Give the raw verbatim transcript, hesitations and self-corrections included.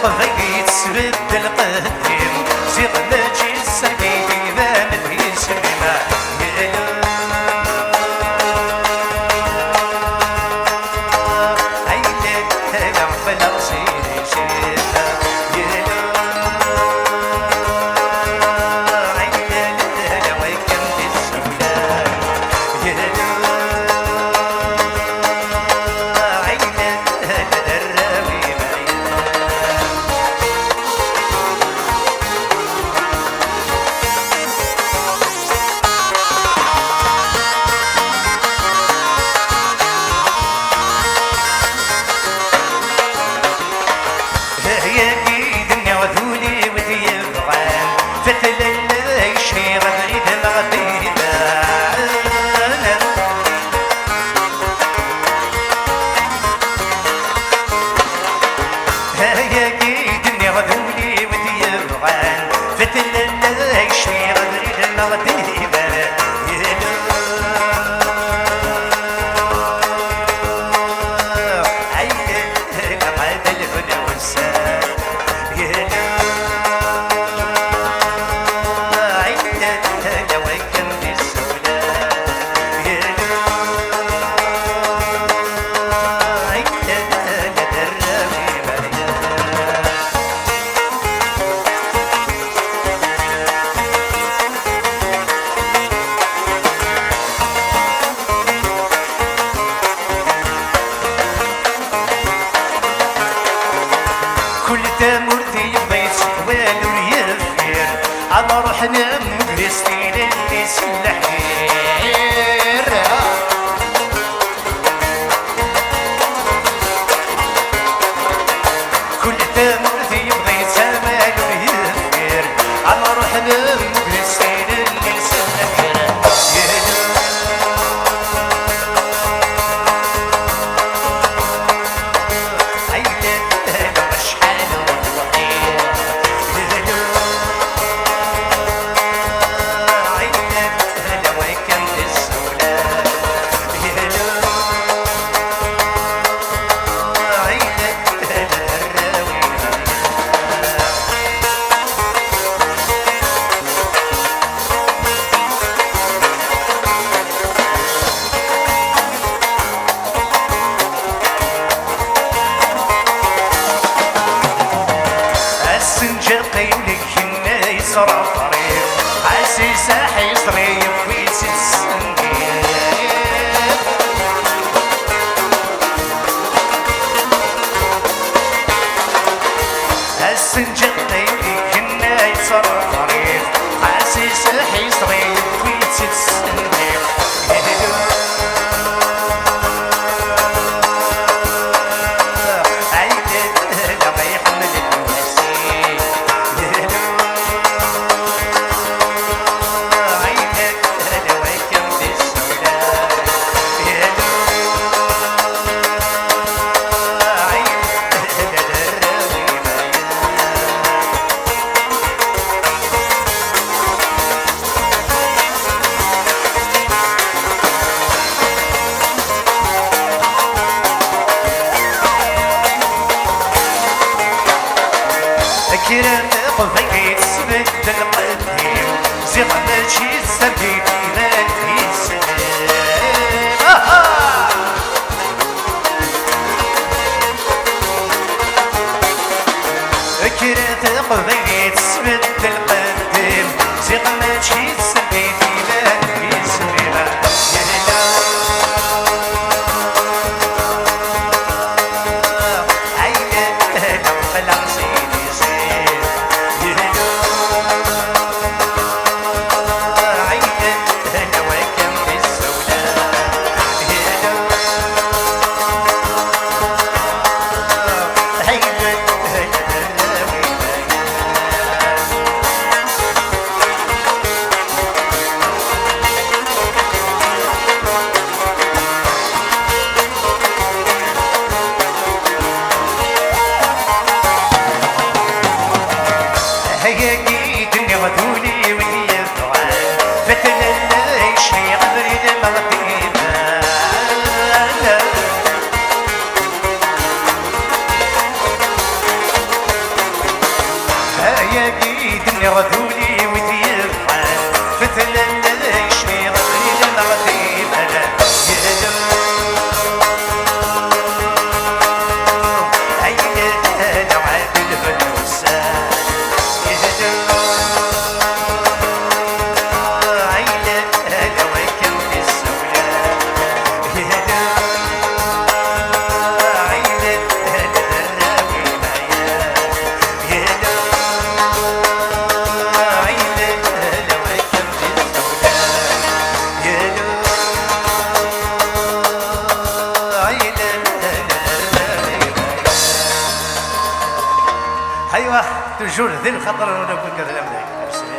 Qbayli tesbedd lqedd-im, ziɣ mačči d sagi d-iban d yisem-im. Yagi d-nniɣ d ul-iw d yebɣan, tetlalla iciɣ abrid n ɣ-d-iban. Yagi d-nniɣ d ul-iw d yebɣan, tetlalla iciɣ abrid n ɣ-d-iban. Kul tamurt yebḍa-tt wal ur yefkir, ad nruḥ nemger s tilelli s lḥir. Kul tamurt yebḍa-tt aman ur yefkir, ad nruḥ nemger s tilelli s lḥir. Asenǧaq-iw deg-k yenna yesreqrib, ɛziz aḥiẓri yewwi-tt-id s nnif. Asenǧaq-iw deg-k yenna yesreqrib, ɛziz aḥiẓri yewwi-tt-id s nnif. Kra n teqbaylit tesbedd lqedd-im, ziɣ mačči d targit i d isem-im. Aha! Kra teqbaylit tesbedd lqedd-im, ziɣ mačči d sbedd ilan isem-im. Yella. Ayla, yella, xla sidi sidi. Yella. Ayla, yella, wakken tessewla. Yella. Iɣduli wid yebɣan fetlen, d cmiɣ ɣilen ɣef imal. Ayla lɛadel ben ussan. Ayla lɛadel wakken d ssewlan. Aywa, toujours di lxaṭer n ulamek ad lamday.